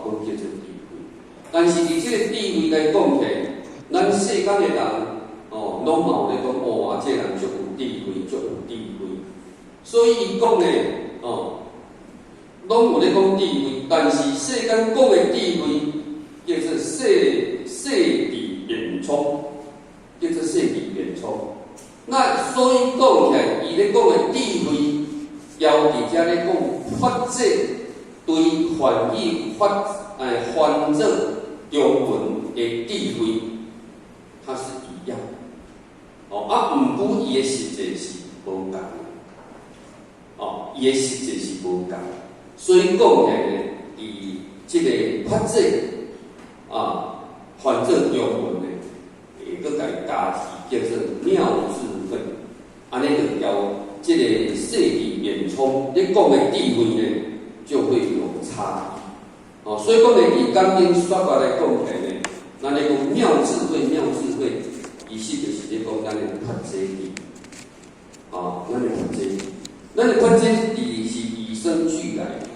講叫做智慧。但是佇這个智慧來講起來，咱世間的人哦，攏嘛有咧講，哦，啊，這个人足有智慧，足有智慧。所以伊講的哦，攏有咧講智慧，但是世間講的智慧叫做細細智便聰，叫做細智便聰。那所以講起來，伊咧講的智慧，交佇遮咧講法者對梵語法翻做中文的智慧，它是一樣。哦，啊，毋過伊的實際是無仝的。哦，伊的實際是無仝，所以講起來呢，佇這个法者啊，翻做中文的，會閣共伊加字叫做妙智慧，按呢就交這个細智便聰咧講的智慧呢，就會有差異。哦，所以講呢，佇講經說法來講起來呢，咱咧講妙智慧，妙智慧，其實就是咧講咱的法者智。哦，咱的法者智，咱的法者智是與生俱來的。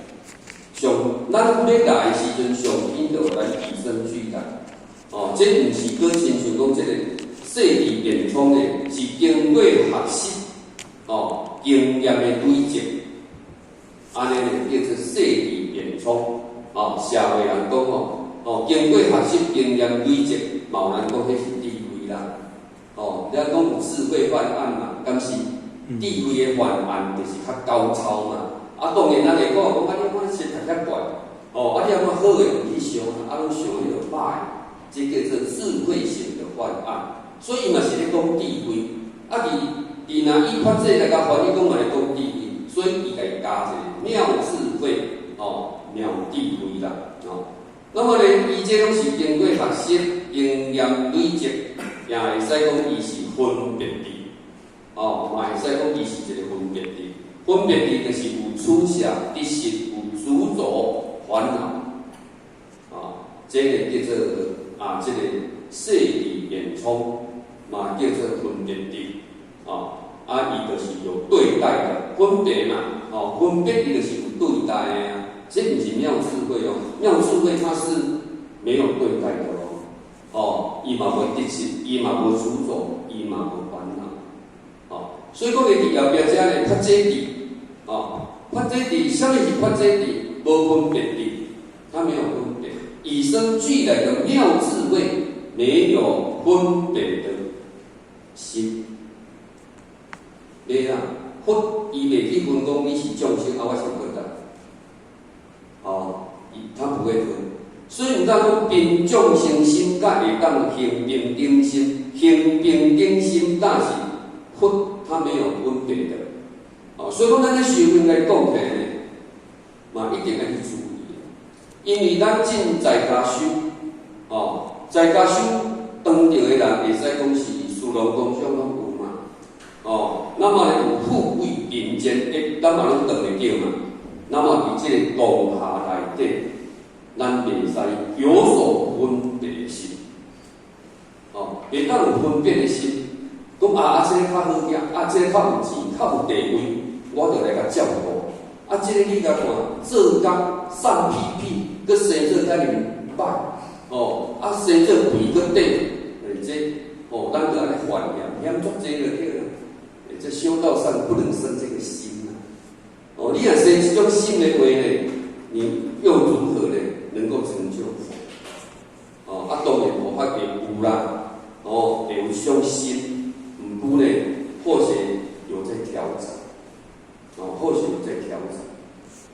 上，咱欲來的時陣，上天就予咱與生俱來。哦，這毋是閣親像講這个細智便聰的，是經過學習，哦，經驗的累積，按呢就叫做細智便聰。哦，社會人講吼，哦，經過學習經驗累積，嘛有人講彼是智慧啦。哦，你講有智慧犯案嘛，敢是？智慧的犯案就是較高超嘛。啊，當然咱會講講啊，你看書讀遐懸，哦，啊，你按怎好的毋去想，啊，攏想彼个歹，這叫做智慧型的犯案。所以伊嘛是咧講智慧。啊，佇若以法者來共翻譯講嘛咧講智慧，所以伊共伊加一个妙智慧，哦，妙智慧啦，哦。那麼呢，伊這攏是經過學習經驗累積，也會使講伊是分別智，哦，嘛會使講伊是一个分別智。分別智就是有取捨、得失、有執著、煩惱，啊，這个叫做啊，這个細智便聰，嘛叫做分別智，啊，啊，伊就是有對待的分別嘛，哦，分別伊就是有對待的啊，這毋是妙智慧哦，妙智慧它是沒有對待的哦，哦，伊嘛無得失，伊嘛無執著，伊嘛無煩惱，哦，所以講伊佇後壁遮咧法者智，哦，法者智，啥物是法者智？無分別智，它沒有分別，與生俱來的妙智慧，沒有分別的心。袂啦，佛伊袂去分講你是眾生，啊，我是佛啦。哦，伊他不會分，所以毋知講貧眾生心，佮會當行平等心，行平等心，但是佛他沒有分別的。哦，所以講咱咧修行來講起來呢，嘛一定愛去注意，因為咱進在家修，哦，在家修當著的人，會使講是士農工商攏有嘛，哦，那麼咧有富貴貧賤，欸，咱嘛攏當會著嘛。那麼佇這个當下內底，咱袂使有所分別心，哦，袂當有分別的心，講啊啊，這个較好額，啊，這个較有錢，較有地位，我就來共照顧。啊，這个你共看，做工瘦屁屁，閣生做遮爾歹，哦，啊，生做肥閣短，欸，這哦，咱就按呢煩嫌，嫌足濟就對啦。欸，這修道上不能生這个心啊。哦，你若生這種心的話呢，你又如何呢能夠成就佛？哦，啊，當然佛法會有啦，哦，會有這種心，毋過呢，或許有在調整，哦，或許有在調整，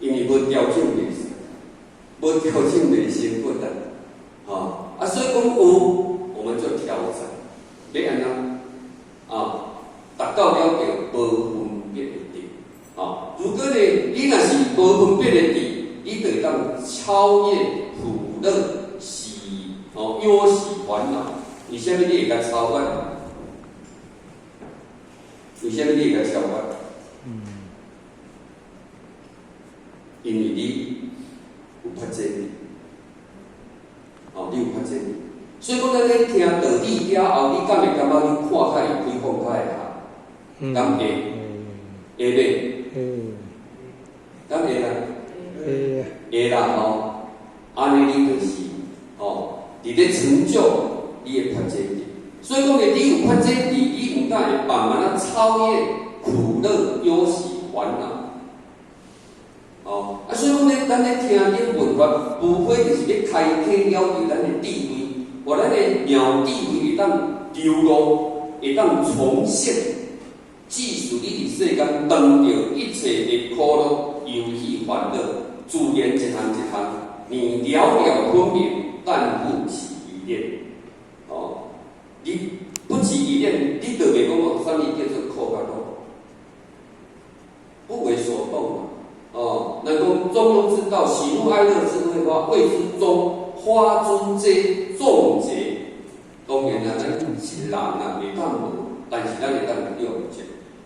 因為無調整袂使，無調整袂成佛啦，哦，啊，所以講有，我們就調整，欲按怎？啊，達到了就無分別的智，啊，如果呢，你若是無分別的智，你就會當超越苦樂喜哦憂喜煩惱。為啥物你會共超越？為啥物你會共超越？因為你有法者智，哦，你有法者智。所以講，咱咧聽道理了後，你敢會感覺你看較會開放，較會合？敢會？會袂？敢會啦？會啦吼！按呢你就是哦，佇咧成就你的菩提智。所以講呢，你有菩提智，你毋但會慢慢仔超越苦樂憂喜煩惱。哦，啊，所以講咧，咱咧聽經聞法，無非就是欲開啟了解咱的智慧，予咱的妙智慧會當丟落，會當重現。只是你佇世間當著一切的苦樂、憂喜、煩惱，自然一項一項，你了了分明，但不起一念。哦，你不起一念，你就袂講哦，啥物叫做苦甲樂，不為所動。哦，咱講中庸之道，喜怒哀樂智慧花，謂之中，花諸皆眾結。當然啦，咱是人啊，袂當無，但是咱會當了解。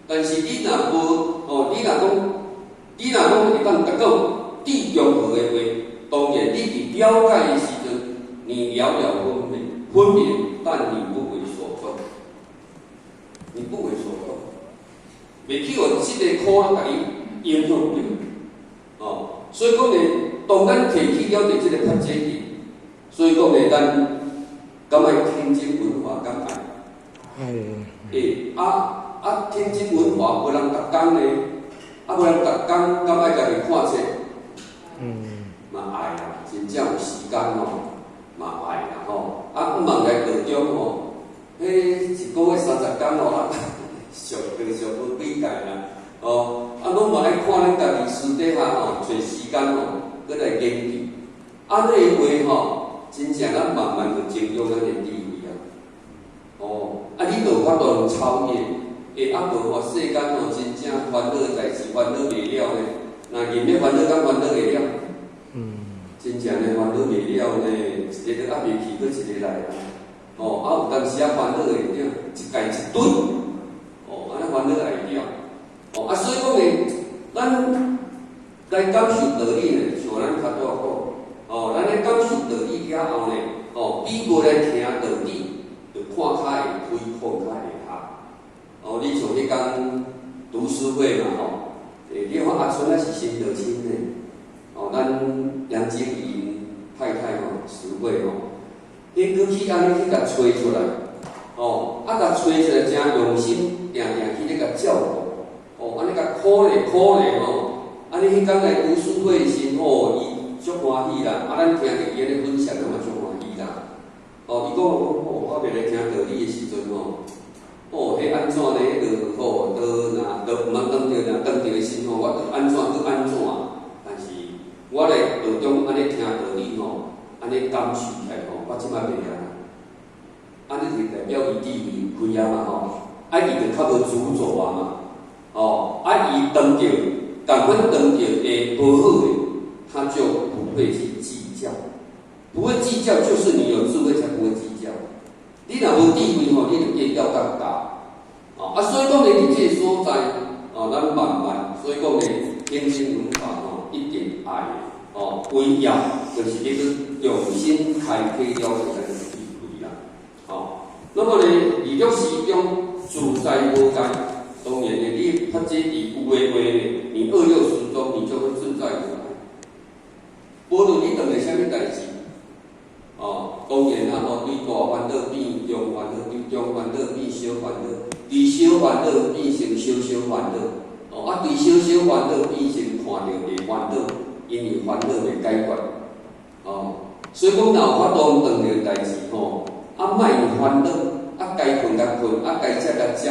但是你若無哦，你若講會當達到智中和的話，當然你佇了解的時陣，你了了分明，分明，但你不為所動，你不為所動，袂去予這個苦共你影響著。哦，所以講呢，當咱提起了這個菩提智，所以講呢，咱敢愛聽經聞法，敢愛？愛。欸，啊啊，聽經聞法無人逐工呢，啊無人逐工，敢愛家己看冊？嘛愛啦，真正有時間吼，嘛愛啦吼。啊，毋茫來道中吼，彼一個月30工吼，啊，俗就俗無幾屆啦。哦，啊，攏嘛愛看咱家己私底下吼，揣時間吼，閣來研究。按呢的話吼，真正咱慢慢就增長咱的智慧啊。哦，啊，你就有法度超越。欸，啊無吼，世間吼真正煩惱的代誌煩惱袂了呢。若硬欲煩惱，敢煩惱會了？真正的煩惱袂了呢，一个都猶未去，閣一個來啊。哦，啊有當時啊煩惱會了，一屆一堆。哦，按呢煩惱會了。哦，啊，所以講呢，咱來感受道理呢，像咱較拄仔講，哦，咱咧感受道理了後呢，哦，比無來聽道理，就看較會開，看較會合。哦，你像彼工讀書會嘛吼，欸，你看阿春仔是新道親的，哦，咱楊經理太太吼，實惠吼，彼過去按呢去共揣出來，哦，啊，共揣出來誠用心，定定去咧共照顧，哦，按呢共苦咧苦咧吼，按呢彼工來讀書會時吼，伊足歡喜啦，啊，咱聽著伊按呢分享，咱嘛足歡喜啦。哦，伊講哦，我袂來聽道理的時陣吼，哦，彼按怎呢？彼個吼，都若都毋通當著，若當著的時吼，我著按怎閣按怎。但是我來道中按呢聽道理吼，按呢感受起來吼，我這擺袂啊。按呢就代表伊智慧有開啊嘛吼，啊伊就較無執著啊嘛，哦，啊伊當著仝款當著會無好的，他就不會去計較，不會計較就是你有智慧才不會計較。你若無智慧吼，你就計較較大。哦，啊，所以講呢，佇這個所在，哦，咱慢慢，所以講呢，聽經聞法吼，一定愛的，哦，唯要就是你去用心開啟了解咱的智慧啦，哦，那麼呢，二六時中自在無礙，當然呢，你發這佇有的話呢，你二六時中你就會自在無礙。無論你當著啥物代誌，哦，當然啦，吼，對大煩惱變中煩惱，對中煩惱變小煩惱，對小煩惱變成小小煩惱，哦，啊，對小小煩惱變成看著袂煩惱，因為煩惱袂解決，哦，所以講若有法度當著代誌吼，啊，莫煩惱，啊，該睏共睏，啊，該食共食，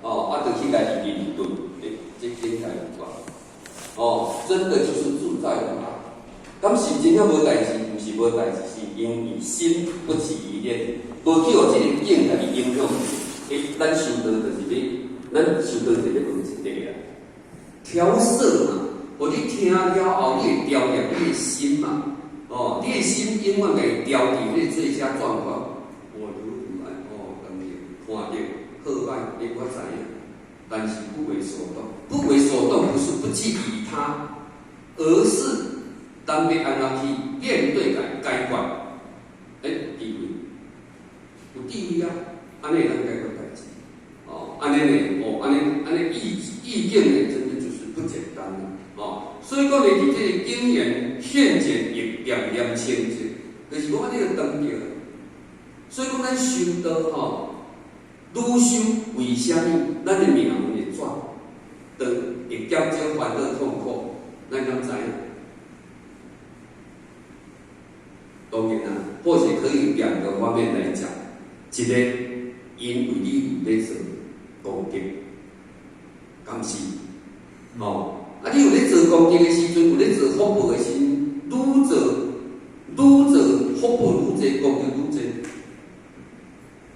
哦，啊，就去共伊面對，欸，這境界有懸，哦，真的就是自在無礙。敢是真正無代誌？毋是無代誌，是因為心不起一念，無去予這個境共伊影響。欸，咱修道就是欲，咱修道就是欲問一個啦，調色嘛，予你聽了後，你會調節你的心嘛，哦，你的心永遠共伊調佇彼個最佳狀況。我如如愛哦，當然看著好歹，欸，我知影，但是不為所動，不為所動，不是不去理他，而是咱欲按怎去面對來解決？欸，智慧有智慧啊，按呢會當解決代誌。哦，按呢呢，哦，按呢按呢意意境呢，真的就是不簡單啦。哦，所以講呢，佇這個經言修現前亦念念清淨，就是講你就當著。所以講咱修道吼，愈修為啥物？咱的命運會轉，就會減少煩惱痛苦，咱敢知影？當然啦，或許可以兩個方面來講，一個因為你有咧做功德，敢是？吼，啊，你有咧做功德的時陣，有咧做福報的時陣，愈做愈做福報愈濟，功德愈濟。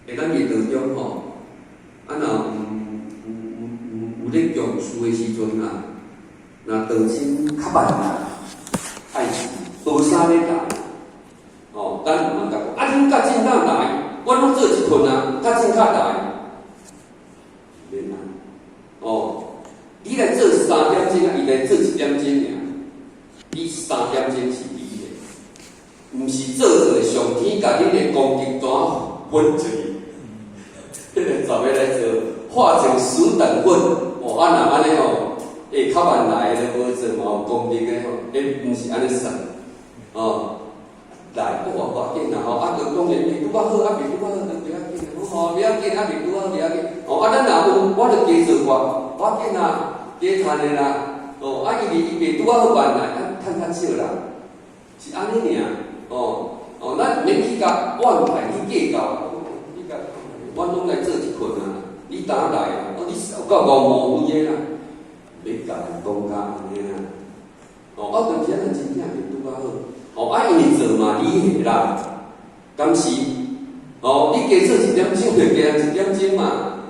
會咱業道中吼，啊，若有咧共事的時陣啊，若道親較慢來，愛無啥咧來，吼，咱毋通共講，啊，恁較真當來，我攏做一份啊，較真較來，免啊，哦，你來做3點鐘啊，伊來做1點鐘爾，你3點鐘是你的，毋是做做上天共恁的功德怎分出去？彼個十個來做，化成四等份，哦，啊，若按呢吼，會較慢來的無做嘛有功德的吼，彼毋是按呢算，哦，來，我無要緊啦吼，啊，就當然未拄仔好，啊，未拄仔好，就袂要緊，吼，袂要緊，啊，未拄仔好，袂要緊，哦，啊，咱若有，我就加做寡，無要緊啦，加趁的啦，哦，啊，因為伊未拄仔好慢來，啊，趁較少啦，是按呢爾，哦，哦，咱毋免去共怨嘆去計較，你共我攏來做一份啊，你當來啊？哦，你有夠戇無非的啦，欲共人講甲按呢啦，哦，啊，但是咱真正袂拄仔好，哦，啊，因為做嘛你的啦，敢是？哦，你加做一點鐘就加人一點鐘嘛，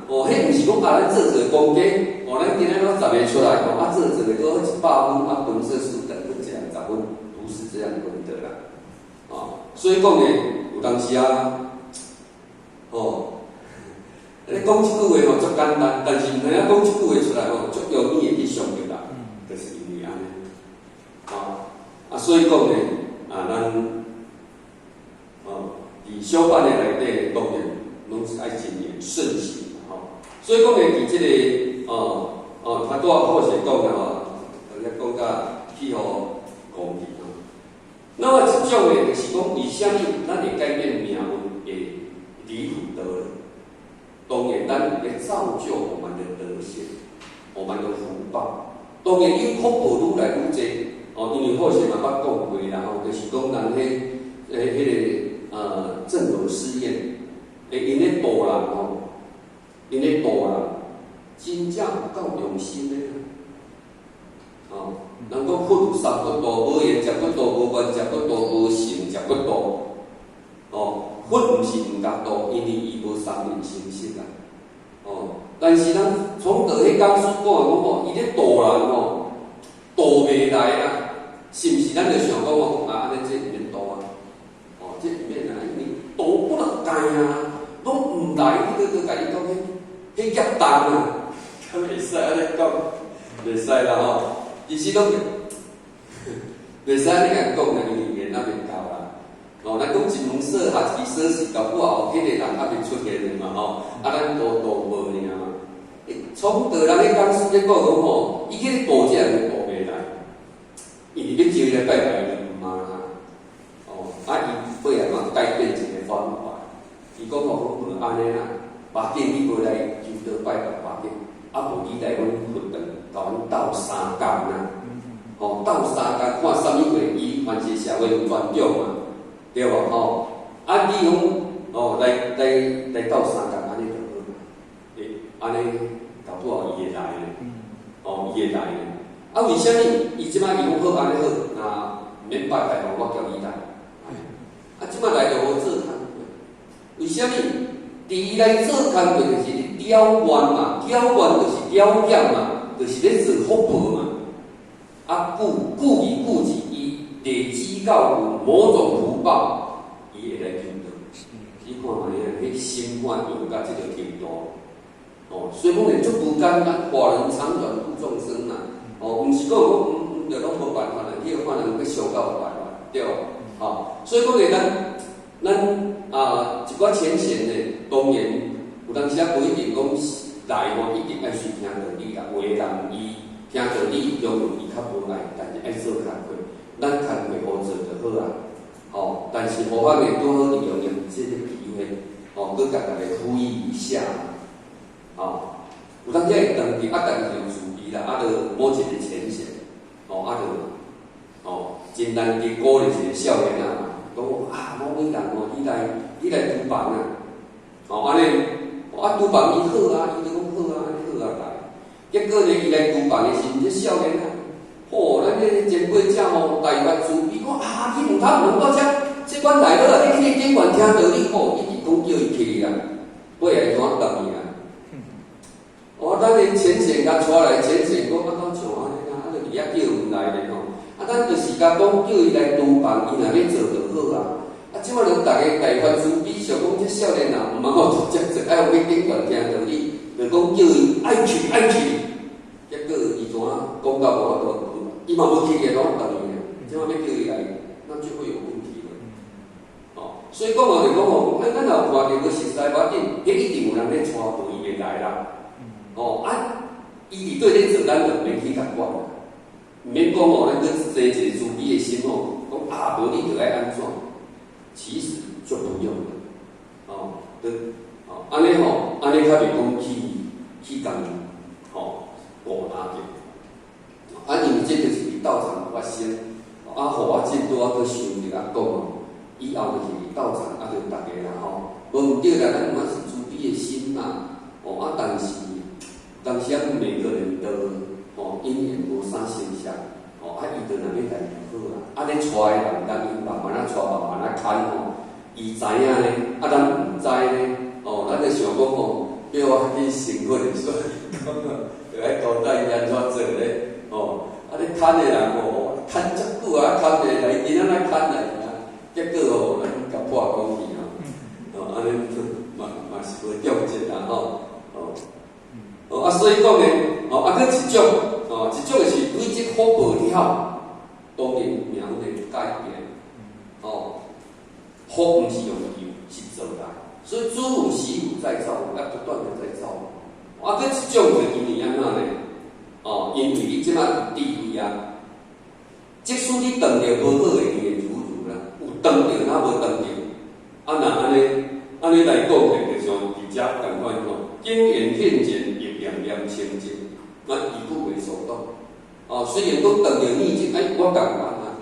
哦，彼毋是講啊，咱做做功德，哦，咱今仔攏十个出來，哦，啊，做做個閣100分，啊，本色四等分，一人10分，不是這樣分的啦，哦，所以講呢，有當時啊，哦。你講這句話吼足簡單，但是毋知影講這句話出來吼，足容易會去傷著人，就是因為按呢。哦，啊，所以講呢，啊，咱，哦，佇小班的內底，當然攏是愛謹言慎行吼。所以講呢，佇這個，哦哦，他拄仔好勢講的吼，咧講甲去予攻擊吼。那麼一種呢，就是講為啥物咱會改變命運，會離福德？當然，咱有咧造就我們的德性，我們的福報。當然，你福報愈來愈濟，哦，因為好勢嘛捌講過啦吼，就是講人彼彼個鄭和試驗，欸，𪜶咧渡人吼，𪜶咧渡人，真正有夠用心的啦。哦，人講佛有三不渡，無言食不渡，無願食不渡，無成食不渡。哦，佛毋是毋共渡，因為伊無三輪生識啊。哦，但是人從道彼講師講講吼，伊咧渡人吼，渡袂來啊，是毋是？咱就想講哦，啊，按呢這毋免渡啊，哦，這毋免啊，因為渡不落界啊，攏毋來，你閣閣共伊講彼彼業重啊，敢會使按呢講？袂使啦吼，其實攏袂使按呢共講啦，因為緣猶未到啦。哦，咱講一門鎖合一支鎖匙，到尾後彼個人猶未出現的嘛吼，啊，咱渡渡無爾嘛。從道人咧講師咧講講吼，伊去渡這人渡袂來，因為欲招伊來拜拜，伊毋嘛啦。哦，啊，伊尾仔嘛改變一個方法，伊講吼，無按呢啦，無要緊你無來求道拜拜，無要緊，啊無你來阮佛堂，共阮鬥相共啦。吼，鬥相共看啥物貨，伊凡是社會有專長嘛。對無吼？啊，你講哦，來來來鬥相共，按呢就好啦。欸，按呢到尾後伊會來的，哦，伊會來的。啊，為啥物？伊這擺伊講好按呢好，若毋免拜拜吼，我叫伊來。啊，這擺來就無做工課。為啥物？佇伊來做工課，就是了願嘛，了願就是了業嘛，就是咧做福報嘛。啊，故故意故己伊累積到有某種福報，伊會來求道。你看覓啊？彼心法用到這個程度，哦，所以講呢，足無簡單，化人長短度眾生啊。哦，毋是講講毋就攏無辦法啦，去予看人欲燒到有辦法，對無？吼，所以講呢，咱咱啊一寡淺顯的，當然有當時啊無一定講來吼，一定愛隨聽道理啦。有的人伊聽道理，中伊較無愛，但是愛做工課。咱工課好做就好啊。吼，但是護法呢，拄好利用這個機會，吼，閣共大家呼籲一下，吼，有當時會當佇啊，但是有自卑啦，啊，就無一個淺顯，吼，啊，就，吼，真難得鼓勵一個少年仔嘛，講啊，某位人哦，你來廚房啊，吼，按呢，啊，廚房伊好啊，伊就講好啊，按呢好啊來。結果呢，伊來廚房的時陣，這少年仔，吼，咱這個前輩者吼，大發慈悲，講啊，你毋通毋到遮，這款來了啊，你去警員聽著你吼，一直講叫伊起啦，尾仔伊怎轉去啊？哦，咱的淺顯共帶來淺顯講啊，敢像按呢啊，啊，就佇遐叫毋來咧吼。啊，咱就是共講叫伊來廚房，伊若欲做就好啊。啊，這擺就逐家大發慈悲，想講這少年人毋通予遮做，愛予警員聽著你，就講叫伊愛去愛去。結果伊怎講到無法度，伊嘛無去個，攏轉去啊。這擺欲叫伊來，那就會有問題了。哦，所以講哦，就講哦，咱若有看著無熟似無要緊，彼一定有人咧帶，無伊袂來啦。哦，啊，伊佇佗咧做，咱就毋免去共管啦。毋免講哦，咱閣生一個慈悲的心哦，講啊，無你著愛按怎，其實就不用了。哦，對，哦，按呢吼，按呢較袂講去共吼誤打著。啊，因為這就是佇道場發生，啊，予我這拄仔閣想著啊講哦，以後就是佇道場啊，就逐家啦吼，無毋對啦，咱嘛是慈悲的心嘛，哦啊，但是當時啊，每個人的吼因緣無啥相像，吼啊，伊就若欲來就好啊，啊咧帶的人，當𪜶慢慢仔帶，慢慢仔牽吼，伊知影呢，啊咱毋知呢，哦，咱就想講吼，叫我去成佛的，所以講就愛交代伊按怎做咧，吼，啊咧牽的人吼，牽遮久啊，牽袂來，今仔來牽來啊，結果吼，咱共破講去吼，哦，按呢嘛是無中節啦吼，哦，哦啊，所以講呢，哦啊，閣一種，哦，一種是累積福報了，當然命運會改變，哦，福毋是用求，是做來，所以諸有習武在造，要不斷的在造。啊，閣一種就因為按怎呢？哦，因為你這擺有智慧啊，即使你碰著無好的，你會如如啦；有碰著，若無碰著，啊，若按呢按呢來講，就像佇遮仝款吼，境緣現前，憶念念清淨，啊，伊不為所動。哦，雖然講碰著逆境，哎，我仝款啊，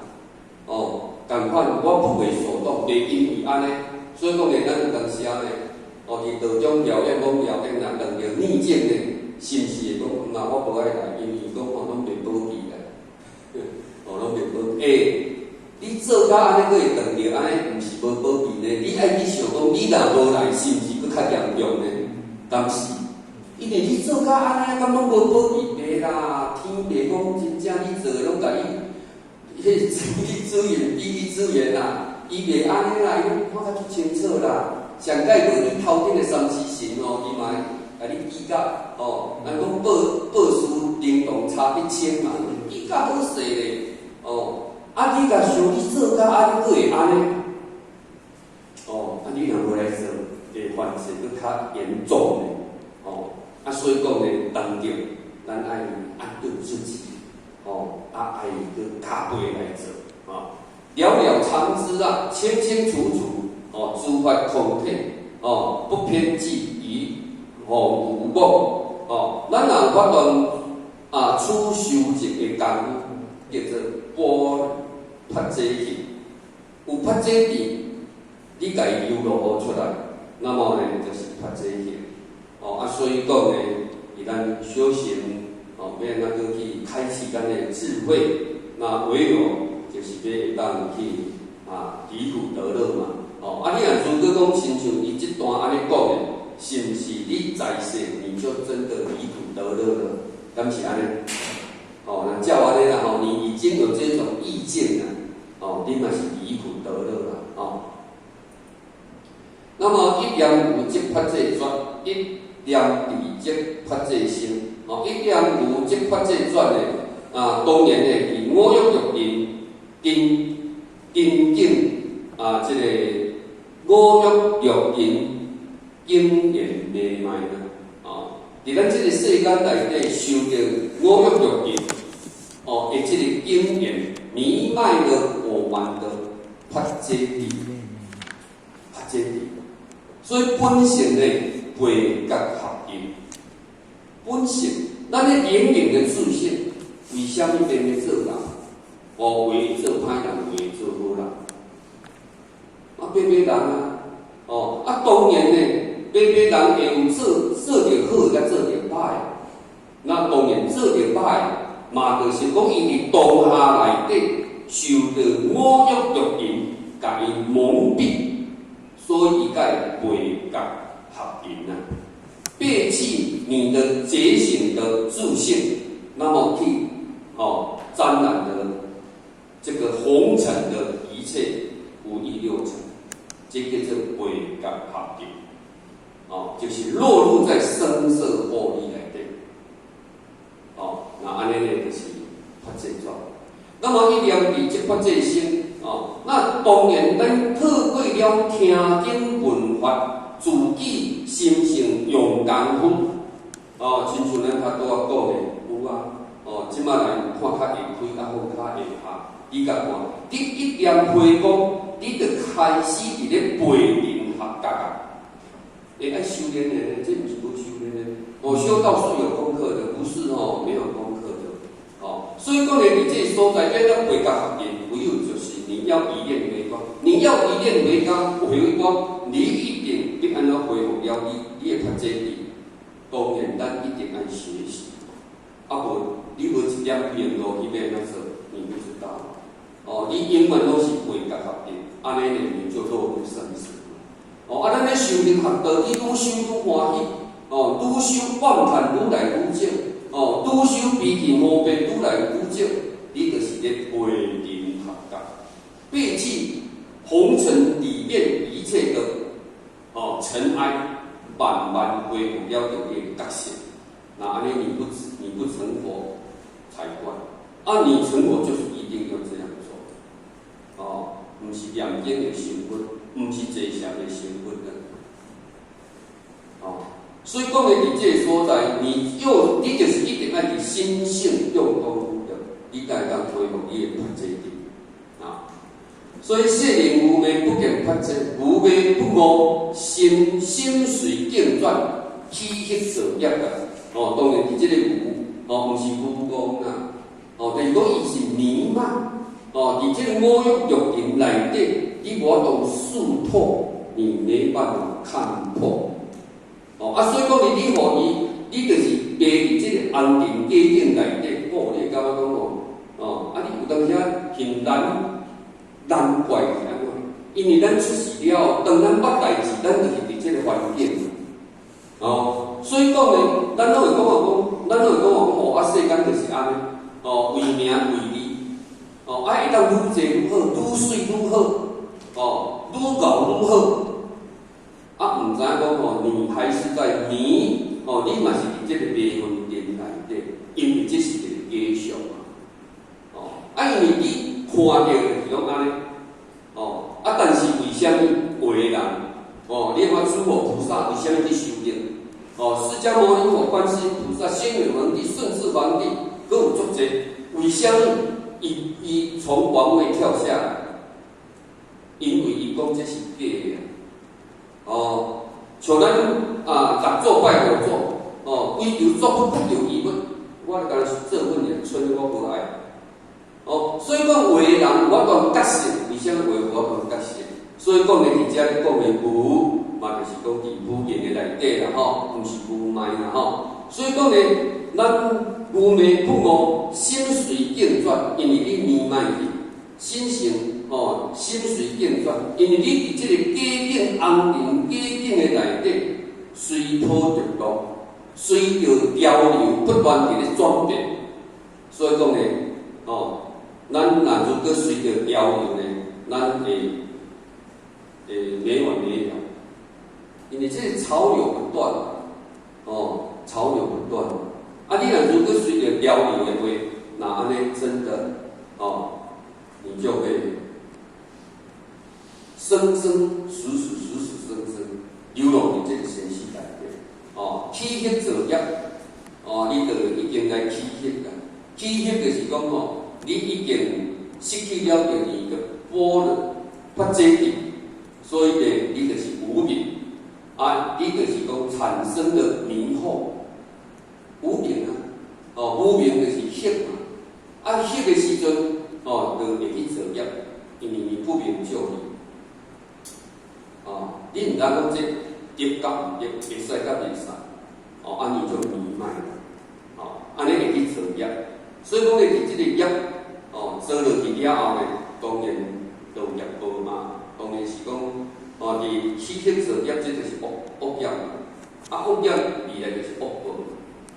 哦，仝款，我不為所動，袂因為按呢，所以講呢，咱有當時啊呢，哦，佇道中遙遠講遙遠，若碰著逆境呢，是毋是會講，那我無愛來，因為講吼攏袂保庇啦，哦，攏袂保庇。欸，你做甲按呢，閣會碰著按呢，毋是無保庇呢？你愛去想講，你若無來，是毋是閣較嚴重呢？敢是？因為你做甲按呢，敢攏無保庇？袂啦，天袂講真正你做的攏共伊，彼個資源、比你資源啦，伊袂按呢啦，伊攏看甲足清楚啦。上蓋無你頭頂的三師神哦，伊嘛會共你記甲哦，咱講報報事靈動差一千嘛，記甲好勢咧，哦，啊你共想你做甲按呢，閣會按呢？哦，啊你若無來做，會犯事閣較嚴重咧，哦，啊所以講呢，當著咱愛安頓自己，哦，啊愛閣加倍來做，哦，了了常知啊，清清楚楚，哦，諸法空體，哦，不偏計於哦無我，哦，咱若有法度啊，初修習的功夫，叫做般帕這行，有帕這智，你共伊流露出來，那麼呢，就是帕這行。哦，啊，所以講呢，佇咱修行，哦，欲按怎去開啟咱的智慧，那唯有就是欲會當去啊，離苦得樂嘛。哦，啊，你若如果講親像伊這段按呢講的，是毋是你在世你就真的離苦得樂了？敢是按呢？哦，若照按呢啦吼，你已經有這種意見啦，哦，你嘛是離苦得樂啦，哦。那麼一念無即法界轉，一念離即法界生。哦，一念無即法界轉的，啊，當然呢，佇五欲六塵根根境啊，這個五欲六塵境緣迷昧啦，哦，佇咱這個世間內底，受著五欲六塵，哦，的這個境緣迷昧了我們的法界諦，法界諦。所以本性呢，背覺合一。本性，咱的靈靈的自性，為啥物變咧做人？哦，會做歹人，會做好人。啊，變變人啊，哦，啊，當然呢，變變人會有做著好，佮做著歹。那當然做著歹，嘛就是講伊佇當下內底受著五欲六淫，共伊蒙蔽，所以伊才會背覺合淫啊，背棄你的覺醒的自性，那麼去沾染的這個紅塵的一切五欲六塵，這叫做背覺合淫，哦，就是落入在聲色惑力內底，哦，那按呢呢就是法界狀。那麼一念佇這法界心，哦，那當然咱透過了聽經聞法，自己心性用功夫，哦，親像咱頭拄仔講的有啊，哦，這擺來看較會開，啊好較會拍，你共看，你一念回光，你就開始佇咧背塵合覺啊！會愛修煉的，這毋是無修煉的，哦，修道是有功課的，不是哦，沒有功課的，哦，所以講咧，佇這個所在，變做背覺合淫，唯有就是你要一念回光，你要一念回光，回光，你一定欲按怎恢復了你的法界諦。當然，咱一定愛學習，啊無你無一點明路去欲按怎做，你不知道。哦，你永遠攏是背覺合淫，按呢呢你就落入生死。哦，啊，咱咧修行學道，你愈修愈歡喜，哦，愈修怨嘆愈來愈少，哦，愈修脾氣毛病愈來愈少，你就是咧背塵合覺，背棄紅塵裡面一切的塵埃，慢慢恢復了著你的覺性。那按呢你不成佛才怪。啊，你成佛就是一定要這樣做。哦，毋是念經會成佛，毋是坐禪會成佛的。哦，所以講咧，佇這個所在，你就是一定愛佇心性用功夫的，你才會當恢復你的法界諦。啊，所以世人愚昧不見法界，愚昧不悟，心心隨境轉，起彼造業啊！哦，當然佇這個愚，哦，毋是愚戇啦，哦，就是講伊是迷茫，哦，佇這個五欲六淫內底，你無法度識破，你沒辦法看破。哦，啊，所以講你予伊，你就是迷佇這個紅塵假境內底，哦，你會感覺講哦，哦，啊，你有當時很難難怪是按怎？因為咱出世了後，當咱捌代誌，咱就是佇這個環境。哦，所以講呢，咱攏會講話講哦，啊，世間就是按呢，哦，為名為利，哦，啊，會當愈濟愈好，愈媠愈好，哦，愈𠢕愈好。啊，毋知影講吼，你還是在迷，哦，你嘛是佇這個迷魂陣內底，因為這是一個假象啊。哦，啊，因為你看著就是攏按呢，哦，啊，但是為啥物有的人，哦，你看諸佛菩薩為啥物去修行？哦，釋迦牟尼佛、觀世音菩薩、軒轅皇帝、順治皇帝，閣有足濟，為啥物伊伊從王位跳下來？因為伊講這是假的。哦，像咱啊，六祖拜五祖，哦，追求作佛不求餘物，我敢若是做佛爾，賰我無愛。哦，所以講有的人有法度覺醒，為啥物有無法度覺醒？所以講咧，佇遮咧講的無，嘛就是講佇無明的內底啦，吼，毋是無明啦，吼。所以講咧，咱愚昧不悟，心隨境轉，因為你迷昧去，心性吼，心隨境轉，因為你佇這個假境紅塵假境的內底，隨波逐流，隨著潮流不斷佇咧轉變。所以講咧，哦，咱若如果隨著潮流呢，咱會沒完沒了，因為這個潮流不斷，哦，潮流不斷。啊，你若如果隨著潮流的話，那按呢真的，哦，你就會生生死死死死生生，流落佇這個生死內底，哦，起彼造業，哦，你就已經來起彼啦。起彼就是講吼，你已經失去了定義的般若發這諦，所以呢，你就是無明，啊，你就是講產生了迷惑，無明啊，哦，無明就是惑嘛，啊，惑的時陣，哦，就會去造業，因為你不明就裡，哦，你毋知講這對佮毋對，會使佮袂使，哦，按呢就迷茫，哦，按呢會去造業，所以講咧，佇這個業，哦，做落去了後呢，當然就有業報嘛，當然是講，哦，佇起惑造業，這就是惡業嘛，啊，惡業未來就是惡報，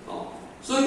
哦，所以講。